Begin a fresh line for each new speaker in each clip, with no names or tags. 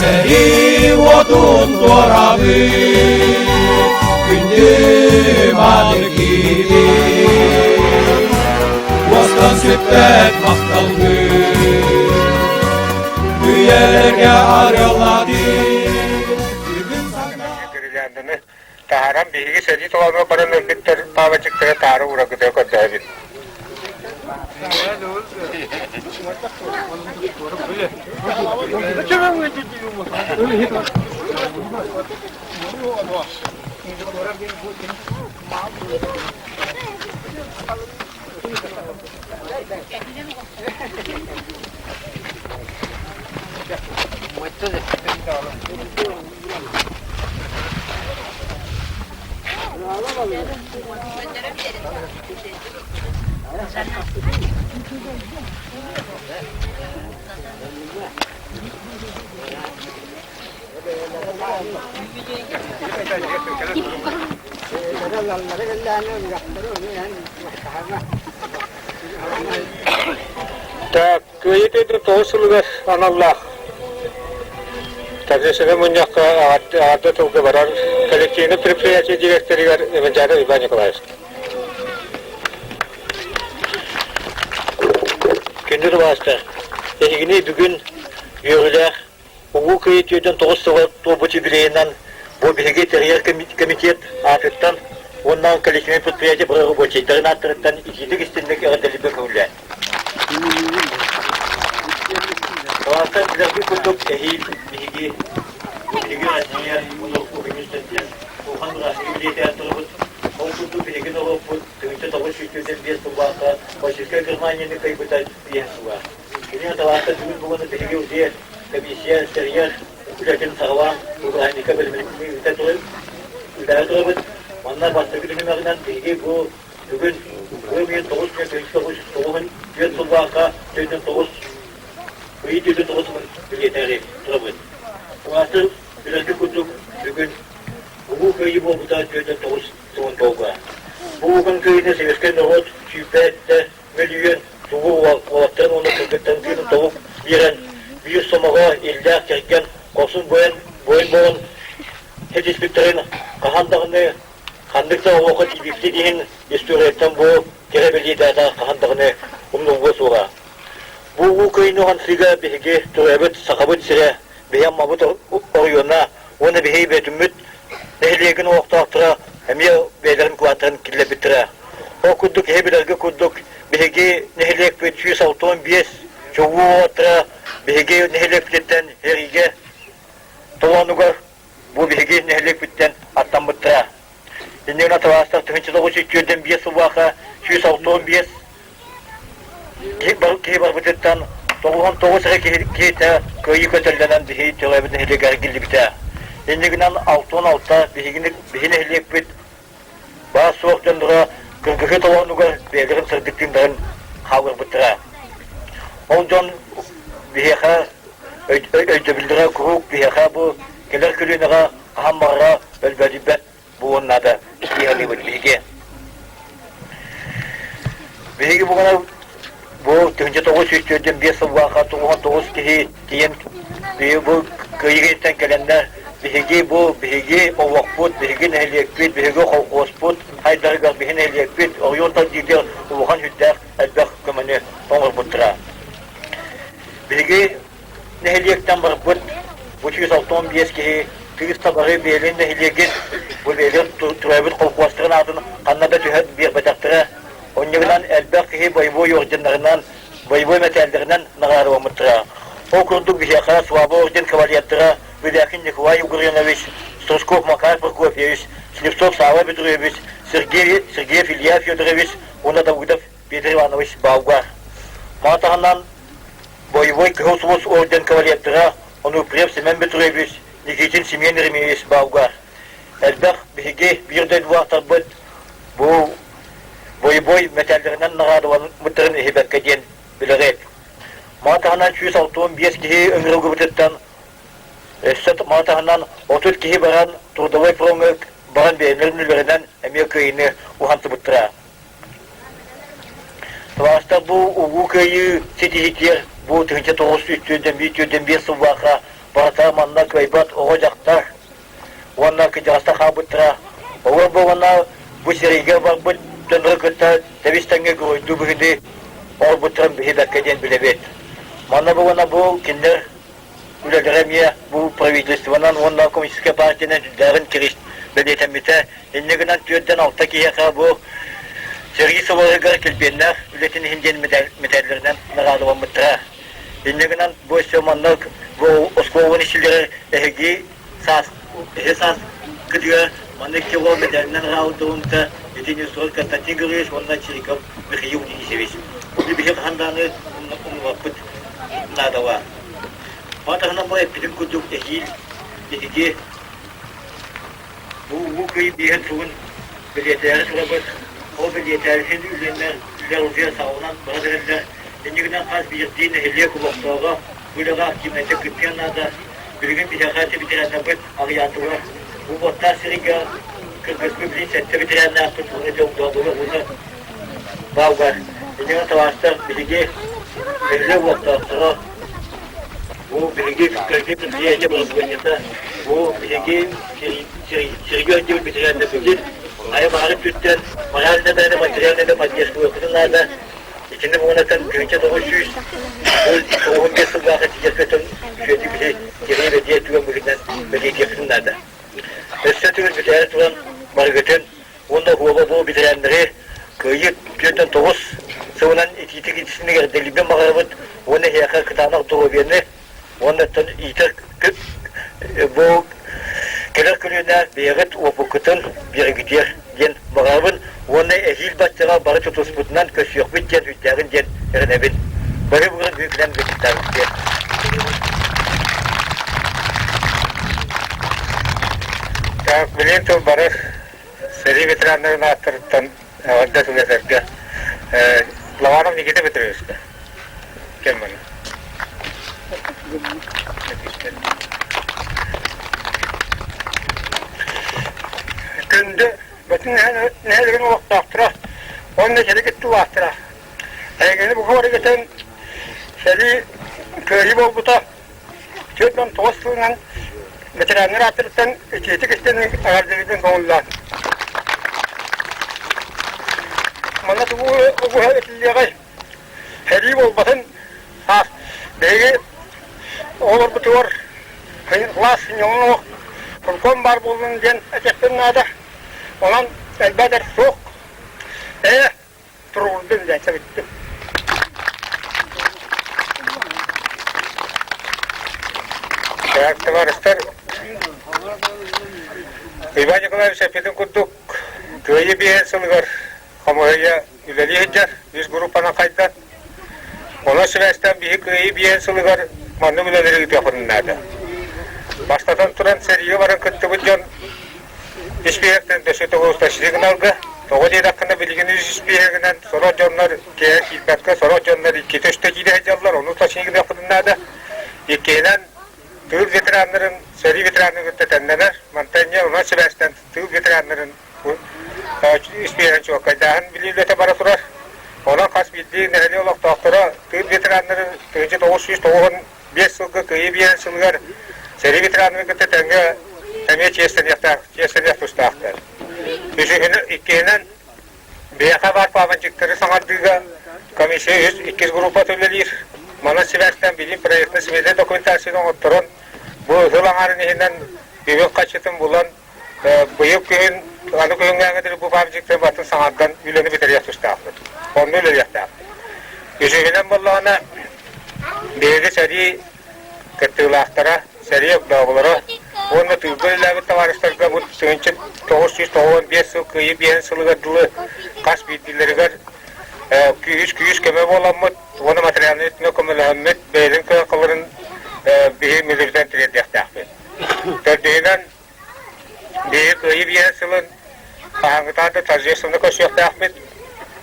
Сэрии уотун туорабыт, күндү мааны киһибит, уостан сүппэт махталбыт, үйэлэргэ арыаллаатыы.
Гирлянданы таһааран биһиги сэрии толооно баран өлбүттэр паабачыктара таары урагыта көрдөһөбүт. Так, Кыайыы тыйдын тоҕус сылыгар аналлаах торжественнай мунньахха аҕарда тылга барар коллективный предприятие директорыгар Иванчаров Иван Николаевич. Күндү тубаастар, эһигини бүгүн үөрүүлээх Улуу Кыайыы 49 сыла туолбут юбилейынан бу биһиги тэрийэр комитет аатыттан уонна коллективный предприятие бары рабочайдарын ааттарыттан итиитик истинник эҕэрдэлиирбин көҥүллээн. Талааттан билэргит курдук эһиил биһиги биһиги Россия улуус көмүс улахан бырааһынньык билиэтээн турабыт. Ол курдук биһиги норуоппут 1945 сыллаахха фашистскай Германияны кыайбыта диэн сыла. Кини талаанта бүгүн бугуну биһиги утуйар комиссия тэрийэр үлэтин саҕалаан бырааһынньыкка бэлэмнэнэ ыыта турабыт. Манна бастакы түһүмэҕинэн биһиги бу бүгүн ыам ыйын 9 9 9 94 сыллаахха 49 ыйы 49 билиэтээри турабыт. Улаатыр билэргэ курдук бүгүн Улуу Кыайыы буолбута 49 сылын туолла. Бу улахан кыайыыны советскай норуот сүүрбэттэ мөлүйүөн тугу уолаттарын уонна кыргыттарын тыынын толук биэрэн, биир сомоҕо иллээх кэргэн хорсун буойан буойун буолан ситиспиттэрин хаһан даҕаны ханнык да олоххо тиийбиппит иһин историяттан бу кэрэ бэлиэтээтэ хаһан даҕаны умнуллуо суоҕа. Бу Улуу Кыайыыны уһансыыга биһиги төрөөбүт Сахабыт сирэ, биһи Аммабыт оройуона уонна биһиги Бөтүммүт нэһилиэгин олохтоохторо эмиэ бэйэлэрин кылааттарын киллэрбиттэрэ. Ол курдук киһи билэргэ курдук биһиги нэһилиэкпит 165 чулуу уолаттара биһиги нэһилиэкпититтэн эриигэ толоонугар бу биһиги нэһилиэкпиттэн аттаммыттара. Иннигинэ табаастар 1945 сыллаахха 165 киһи барбытыттан 99 эрэ киһитэ кыайыы көтөллөнөн биһиги төрөөбүт нэһилиэгэр эргиллибитэ. Иннигинэн 66 биһигини биһи нэһилиэкпит баар-суох дьонноро кыргыһыы толоонугар бэйэлэрин сырдык тыыннарын хаалларбыттара. Ол дьон биһиэхэ өйдөбүллэрэ куруук биһиэхэ бу кэлэр көлүөнэҕэ хаһан баҕарар өлбөөдүйбэт буолуон наада дии саныыбыт биһиги. Биһиги бугуна бу 1945 сыллаахха 99 киһи тиийэн бу кыайыыттан кэлэннэр биһиги бу биһиги олохпут, биһиги нэһилиэкпит, биһиги колхуоспут хайдарыгар биһи нэһилиэкпит оройуон тардыытыгар улахан сүрдээх элбэх көмөнү оҥорбуттара. Биһиги нэһилиэктэн барбыт бу 165 киһи кыыс табары Бээлин нэһилиэгин бу Бээлин төрөөбүт колхуостарын аатын ханна да түһэн биэрбэтэхтэрэ. Онньугунан элбэх киһи боевой орденнарынан, боевой мэтээллэринэн наҕараадаламмыттара. Ол курдук биһиэхэ Слава орден кавалердара Бюлякин Николай Угринович, Стручков Макар Прокопьевич, Слепцов Сава Петрович, Сергей, Сергеев Илья Федорович уонна Давыдов Петр Иванович Балга. Маны таһынан Боевой Кыһыл Сулус орден кавалердара Онуприев Семен Петрович, Никитин Семен Еремеевич Балга. Элбэх биһиги биир дойдулаахтарбыт бу бойобуой мэтээллэринэн наҕараадаламмыттарын иһибэккэ диэн билэҕит. Маны таһынан 165 киһи ыҥырыллыбытыттан өссө маны таһынан 30 киһи баран трудовой фроҥҥа баран бэйэлэрин үлэлэринэн эмиэ кыайыыны уһансыбыттара. Табаарыстар бу Улуу Кыайыы ситиһиитигэр бу 1991 сыллаахха. Барыта манна кыайбат оҕо-дьахтар уонна кырдьаҕастар хаалбыттара. Олор буолана бу сэриигэ барбыт дьоннору кытта тэбис-тэҥҥэ геройдуу быһыыны оҥорбуттарын биһи бэркэ диэн билэбит. Манна буолана бу кинилэр үлэлэрэ эмиэ бу правительствонан уонна коммунистическай партиянан сүрдээҕин кирис бэлиэтэммитэ. Инньэ гынан 46 киһиэхэ бу сэрии сылларыгар килбиэннээх үлэтин иһин диэн мэтээллэринэн наҕараадаламмыттара. Инньэ гынан бу өссө маннык бу оскуоланы иччилэрэ эһиги саас эһи саас кытыга маннык кило мэтээлинэн араалдылымта итини суол Константин Григорьевич уонна Чириков Михаил Денисович. Ону биһи хаһан даҕаны умнубаппыт наадалаах. Маны таһынан бу эппитим курдук эһиил биһиги Бу Улуу Кыайыы биэһин сылын бэлиэтээри турабыт. Ол бэлиэтээһин үлэннэр үлэ ылдьыа саҕаланан баран эрэллэр. Иннигинэн хас биирдии нэһилиэк олохтооҕо бу үлэҕэ активнайдык кыттыан наада. Билигин биһиэхэ ити ветераннарбыт аҕыйаатылар. Бу уоттаах сиргэ кыргыспыт билигин сэттэ ветераннаахпыт уонна дьоллообуга уонна бааллар. Иннигинэн табаарыстар биһиги нэһилиэк олохтоохторо Бу биһиги кырдьык предприятие бырабылыанньата, бу биһиги сиргэ өйдүүр битирэннэппитин, хайа баҕарар өттүттэн моральнай да материальнай да поддержкалыахпытын наада. Итини буолан 1900 95 сыллаах этигэскэ үчүгэйдик биһи киһи бэлиэ түгэн быһыытынан бэлиэтиэхпитин наада. Өссө төгүл бүтээри туран барыгытын уонна уола бу бэтэрээннэри Кыайыы 49 сылынан итиитик итисинигэр дэлибин баҕарабыт уонна эһиэхэ кытаанах доруобуйаны уонна оттон иитэр бу кэлэр көлүөнэ бэйэҕит уопуккутун биэрэгитиэр диэн баҕарабын уонна эһиил баччаҕа бары тутуспутунан көрсүөхпүт диэн үрдээҕин диэн эрэнэбин. Бары бары бүүкүнэн бэчиттээбиттэр.
Так, билин тыл бары Сэрии ветераннарын ааттарыттан эҕэрдэ тыл этэргэ Лаванов Никита Петровичка кэм маны. Күндү Бөтүн нэһилигин олохтоохторо уонна сэрии кыттыылаахтара. Эһигини бука барыгытын сэрии кыайыы буолбута 49 сылынан ветераннар ааттарыттан итиитик истэн эҕэрдэлиибин көҥүллээн. Манна тугу угуһа этиллиэҕэй? Сэрии буолбатын аас биһиги оҕолорбутугар кылаас сынньалаҥ олох фургон баар буоллун диэн этиэхпин наада. Онон элбээтэр суох. Ээ, туругурдун диэн сэбиттим. Так, товарищтар, Иван Николаевич эппитин курдук, Кыайыы биэһин сылыгар хамыыһыйа үлэлии сылдьар, үс группанан хайдан. Онон сибээстээн биһи Кыайыы биэһин сылыгар маннык үлэлэри ыытыахпытын наада. Бастатан туран, сэриигэ баран кыттыбыт дьон Испииһэктэн өссө тоҕус сигналга, тоҕо диэтэххинэ билигин үс испииһэгинэн сорох дьоннор киэһэ киирбэккэ, сорох дьоннор иккитэ үстэ киирэ сылдьаллар, ону сигныахпытын наада. Иккиһинэн, тыыл ветераннарын, сэрии ветеранын кытта тэннэнэр. Мантан инньэ онон сибээстэн тыыл ветераннарын испииһэгин чуолкайдааһын билии үлэтэ бара турар. Онон хас биирдии нэһилиэк олохтоохторо тыыл ветераннарын 1995 сылга Кыайыы биэрэр сылыгар сэрии ветеранын кытта тэҥҥэ эмиэ чиэстэниэхтээх, чиэстэниэх тустаахтар. Үсүһүнэн, иккиһинэн, биһиэхэ баар памятниктары саҥардыыга комиссия үс иккис группата үлэлиир. Манан сибээстээн билим проектно-сметнай документацияны оҥотторон, бу сыл аҥаарын иһинэн үбүн харчытын булан, быйыл күһүн, аны күһүҥҥээҥҥэ диэри бу памятниктары барытын саҥардан үлэни бүтэриэх тустаахпыт. Онно үлэлиэхтээхпит. Үсүһүнэн буоллаҕына, биһиги сэрии кыттыылаахтара, сэрии огдооболоро уонна тыылга үлэлээбит табаарыстарга бу 1995 сыл Кыайыы биэһин сылыгар дылы хас биирдиилэригэр күүс күүс көмө буоламмыт уонна материальнай өттүнэн көмөлөһөммүт бэйэлэрин кыахаларын биһи мүлүрүтэн тириэрдиэхтээхпит. Төрдүһүнэн, Биһиги Кыайыы биэһин сылын хаһааҥҥытааҕар да торжественно көрсүөхтээхпит.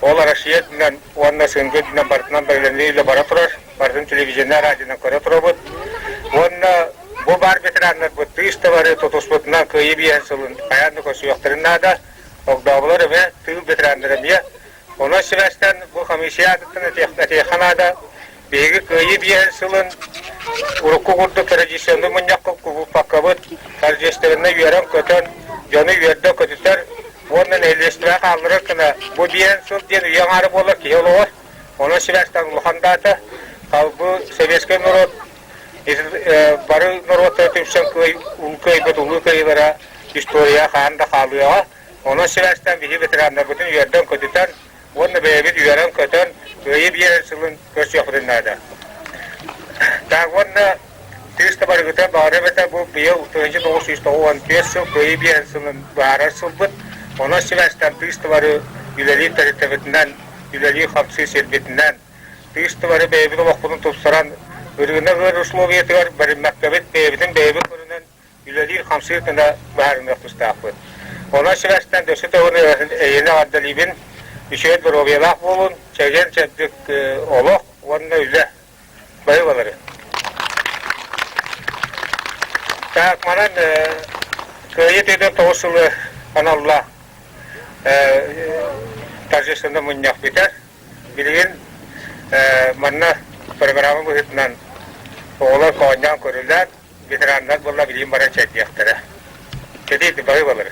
Ол Россия үрдүнэн уонна СНГ үрдүнэн барытынан бэлэмнии үлэ бара турар. Барытын телевизионнай, радионан көрө турабыт. Уонна бу баар ветераннарбыт тыыс да бары тутуспутунан Кыайыы биэһин сылын хайаан да көрсүөхтэрин наада. Огдооболор эмиэ, тыыл ветераннара эмиэ. Онон сибээстээн бу комиссия аатыттан этиэххэ наада. Биһиги Кыайыы биэһин сылын урукку курдук традиционнай мунньахха кубулпаккабыт, торжественно үөрэн-көтөн, дьону үөрдэ-көтүтэр уонна нэһилиэстибэ хаалларар гына бу биэһин сыл диэн үйэ аҥаара буолар киһи олоҕор. Онон сибээстээн улахан даата, бу советскай норуот бары норуоттара түмсэн кыайбыт улуу кыайыылара история хаһан да хаалыаҕа. Онон сибээстээн биһиги ветераннарбытын үөрдэн-көтүтэн уонна бэйэбит үөрэн-көтөн Кыайыы биэрэр сылын көрсүөхпүтүн наада. Так уонна тыыс да барыгыта баҕара эбэтэ бу быйыл 1994 сыл Кыайыы биэрэр сылын быһаарар сылбыт. Онон сибээстээн тыыс да бары үлэлиир тэрилтэбитинэн, үлэлии-хамсыы сирбитинэн, тыыс да бары бэйэбит олохпутун тупсаран, ырыынак ыар условиятыгар бэриммэккэбит, бэйэбитин бэйэбит көрүнэн үлэлиир-хамсыыр гына быһаарыныах тустаахпыт. Онон сибээстээн дөссө төгүл эйиэнэ эҕэрдэлиибин, үчүгэй доруобуйалаах буолун, чэгиэн-чэбдик олох уонна үлэ бары балары. Так, манан Кыайыы 49 сылы аналлаах торжественно мунньах бүтэр. Билигин манна программа быһыытынан оҕолор оонньоон көрүллэр, ветераннар буолла билигин баран чэйдиэхтэрэ. Кэтиир баһы балары.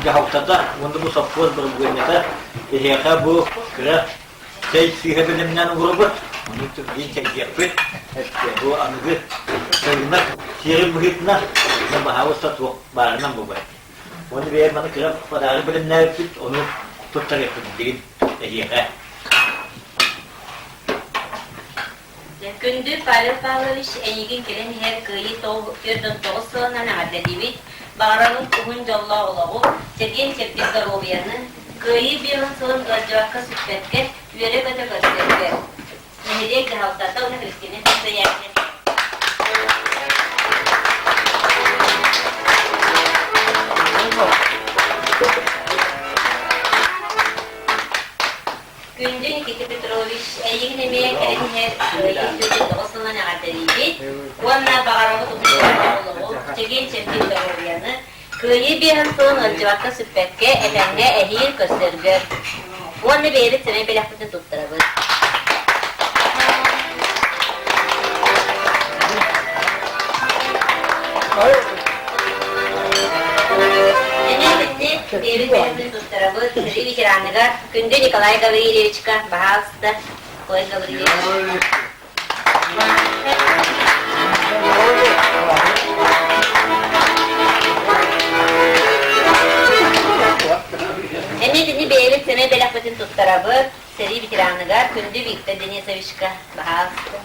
Дьаһалтата уонна бу сопхуос бырабылыанньата эһиэхэ бу кыра чэй сыыһа бэлэмнээн уурабыт. Ону биир чэйдиэхпит. Бу аныгы сайыннар сиэрин быһыытынан баһаалыста туох баарынан буолбат. Уонна бэйэм маны кыра подарок бэлэмнээбиппит, ону туттарыахпыт билигин эһиэхэ.
Күндү Павел Павлович, эйигин кэлэн иһэр Кыайыы 49 сылынан эҕэрдэлиибит. Баҕарабын уһун дьоллоох олоҕу, чэгиэн-чэбдик доруобуйаны, Кыайыы биэһин сылын ыалдьыбакка сүппэккэ, үөрэ-көтө көрсөргө. Нэһилиэк дьаһалтата уонна Христина Христоярина Күндү Никита Петрович, эйигин эмиэ кэлин иһэр Кыайыы 49 сылынан эҕэрдэлиибит уонна баҕарабыт уһун олоҕу, чэгиэн-чэбдик доруобуйаны, Кыайыы биэһин сылын ыалдьыбакка сүппэккэ, этэҥҥэ эһиил көрсөргөр уонна бэйэбит сэмэй бэлэхпитин туттарабыт. Эмиэ итинник бэйэбит бэлэхпитин туттарабыт сэрии ветераныгар күндү Николай Гаврильевичка, баһаалыста, Николай Гаврильевич. Эмиэ итини бэйэбит сэмэй бэлэхпитин туттарабыт сэрии ветераныгар күндү Виктор Денисовичка, баһаалыста.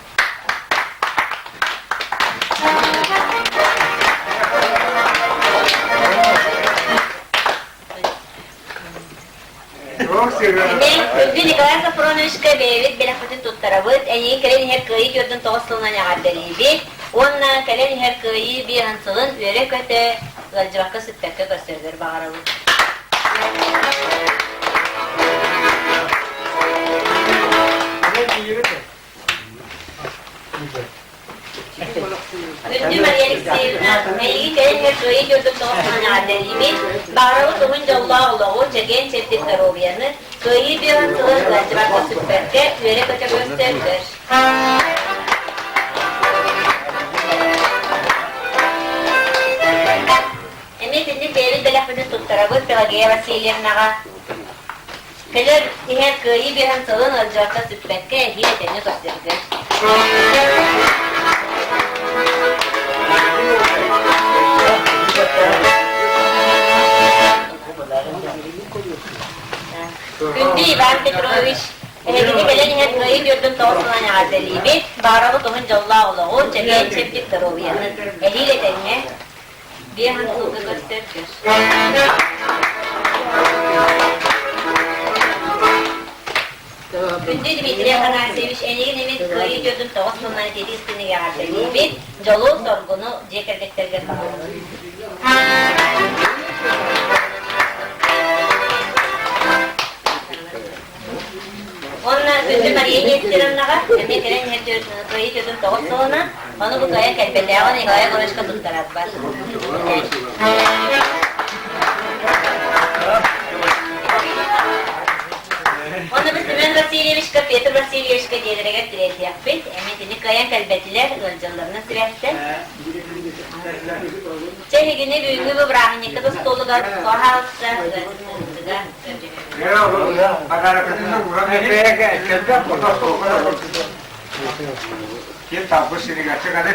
Күндү Николай Софроновичка бэйэбит бэлэхпитин туттарабыт, эйигин кэлэн иһэр Кыайыы 49 сылынан эҕэрдэлиибит уонна кэлэн иһэр Кыайыы биэһин сылын үөрэ-көтө, ыалдьыбакка сүппэккэ көрсөргөр баҕарабыт. Күндү Мария Алексеевна, эйиги кэлин иһэр Кыайыы дьордун тоҕус эҕэрдэлиибит, баҕарабыт уһун дьоллоох олоҕу, чэгиэн-чэбдик доруобуйаны, Кыайыы биэһин сылын ыалдьыбакка сүппэккэ, үөрэ-көтө көрсөргөр. Эмиэ итинник бэйэбит бэлэхпитин туттарабыт Пелагея Васильевнаҕа. Кэлэр иһэр Кыайыы биэһин сылын ыалдьыбакка сүппэккэ эһиил этэҥҥэ көрсөргөр. Күндү Иван Петрович, эһигини кэлэн иһэр Кыайыы 49 сылынан эҕэрдэлиибит, баҕарабыт уһун дьоллоох олоҕу, чэгиэн-чэбдик доруобуйаны, эһиил этэҥҥэ Биэһин сылга көрсөргөр. Күндү Дмитрий Афанасьевич, эйигин эмиэ Кыайыы 49 сылынан итии истиҥник эҕэрдэлиибит, дьолу-соргуну дьиэ кэргэттэргэр баҕарабын. Уонна күндү Мария Нестеровнаҕа эмиэ кэлэн иһэр Кыайыы 49 сылынан, ону бу кыайан кэлбэтээҕин Николай Егоровичка туттарарбар. Семен Васильевичка, Петр Васильевичка дьиэлэригэр тириэрдиэхпит. Эмиэ итини кыайан кэлбэтилэр, ыалдьалларынан сибээстэн. Чэ, эһигини бүгүҥҥү бу бырааһынньыкка остуолугар хаалса, ыалдьыттарбытыгар
Ким талбыт сиригэр чыгады.